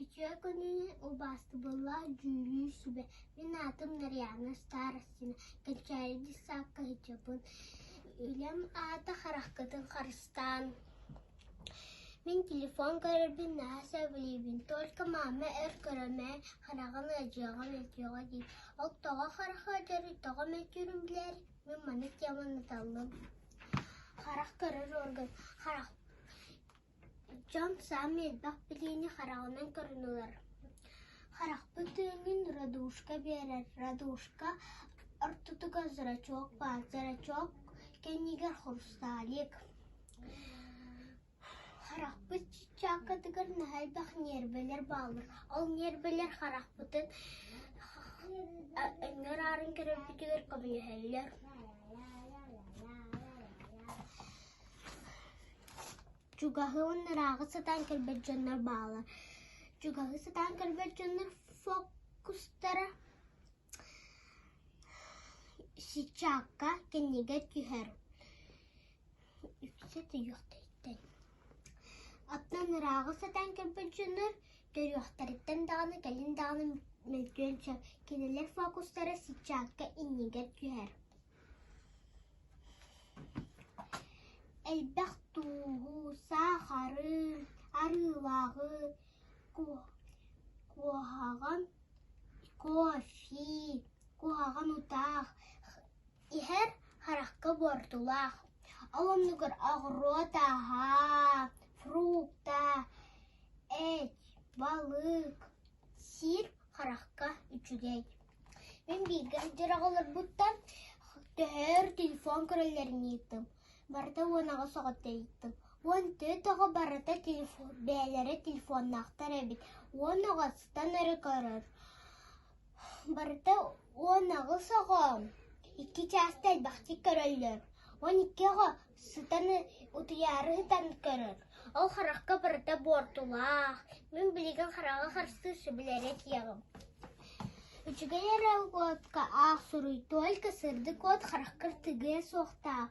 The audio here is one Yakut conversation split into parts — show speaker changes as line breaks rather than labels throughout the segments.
Үтүө күнүнэн убаастабыллаах дьүүллүүр сүбэ. Мин аатым Нарыйаана Старостина, Кэнчээри детсадка сылдьабын. Үлэм аата хараххытын харыстаан. Мин телефон көрөрбүн наһаа сөбүлүүбүн, только мама өр көрөмө, хараҕын ыалдьыаҕа мөлтүөҕэ диир. Ол тоҕо харах ыалдьарый, тоҕо мөлтүүрүн билээри мин маннык теманы таллым. Харах көрөр орган, харах Дьон саамай элбэх билиини хараҕынан көрөн ылар. Харахпыт өҥүн радужка биэрэр, радужка ортотугар зрачок баар, зрачок кэннигэр хрусталик. Харахпыт чычаакатыгар наһаа элбэх ньиэрбэлэр бааллар. Ол ньиэрбэлэр харахпытын өҥөр аарын көрөрбүтүгэр көмөлөһөллөр. Чугаһы уонна ырааҕы сатаан кэлбэт дьоннор бааллар. Чугаһы сатаан кэлбэт дьоннор фокустара сетчатка кэннигэр түһэр. Үксэ түһүөхтэриттэн. Оттон ырааҕы сатаан кэлбэт дьоннор төрүөхтэриттэн даҕаны кэлин даҕаны мөлтүөн сөп. Кинилэр фокустара сетчатка иннигэр түһэр. Элбэх тууһу, саахары, арыылааҕы, куһаҕан кофе, куһаҕан утаах иһэр харахха буортулаах. Ол оннугар оҕуруот аһа, фрукта, эт, балык сиир харахха үчүгэй. Мин бииргэ сылдьар оҕолорбуттан төһө өр телефон көрөллөрүн ыйыттым. Барыта 18 оҕоттон ыйыттым. 14 оҕо барыта телефон, бэйэлэрэ телефоннаахтар эбит. 10 оҕо сытан эрэ көрөр. Барыта 18 оҕо икки чааста элбэхтик көрөллөр. 12 оҕо сытан утуйаары сытан көрөр. Ол харахха барыта буортулаах. Мин билигин хараҕы харыстыыр сөбүлэрэ этиэҕим. Үчүгэй эрэ уотка аах суруй, только сырдык уот хараххар тыгыа суохтаах.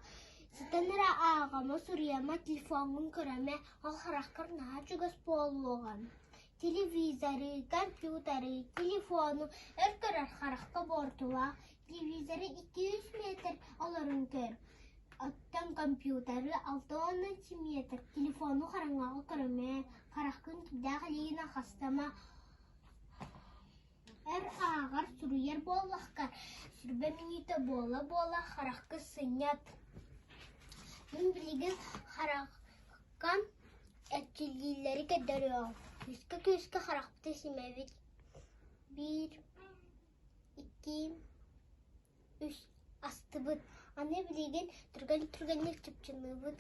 Сытан эрэ ааҕыма, суруйама, телефоҥҥун көрөмө, ол хараххар наһаа чугас буолуоҕа. Телевизоры, компьютеры, телефону өр көрөр харахха буортулаах. Телевизоры 200 метр олорон көр. Оттон компьютеры 60 метр, телефону хараҥаҕа көрүмэ, хараххын кирдээх илиигинэн хастама. Эр ааҕар, суруйар буоллахха, сүрбэ мүнүүтэ буола-буола хараххын сынньат. Мин билигин харахха эрчиллиилэри көрдөрүөҕүм. Күүскэ-күүскэ харахпытын симэбит. Биир, икки, үс астыбыт. Аны билигин түргэн-түргэнник чыпчыныыбыт.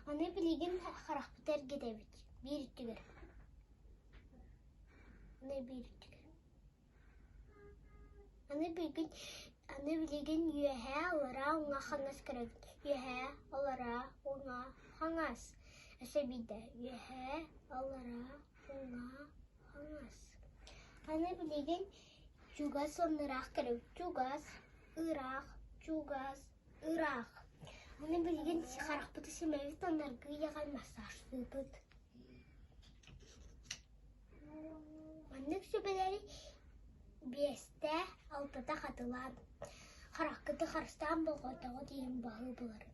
Аны билигин харахпыт эргитэбит биир өттүгэр. Аны биир өттүгэр. Аны билигин аны билигин үөһээ аллараа уҥа хаҥас көрөбүт. Үөһээ аллараа уҥа хаҥас. Өссө биирдэ үөһээ аллараа уҥа хаҥас. Аны билигин чугас уонна ыраах көрөбүт. Чугас, ыраах, чугас, ыраах. Аны билигин харахпытын симэбит уонна аргыый аҕай массажтыыбыт. Маннык сүбэлэри биэстэ, алтата хатылаан, хараххытын харыстаан болҕомтоҕут иһин баһыы буларым.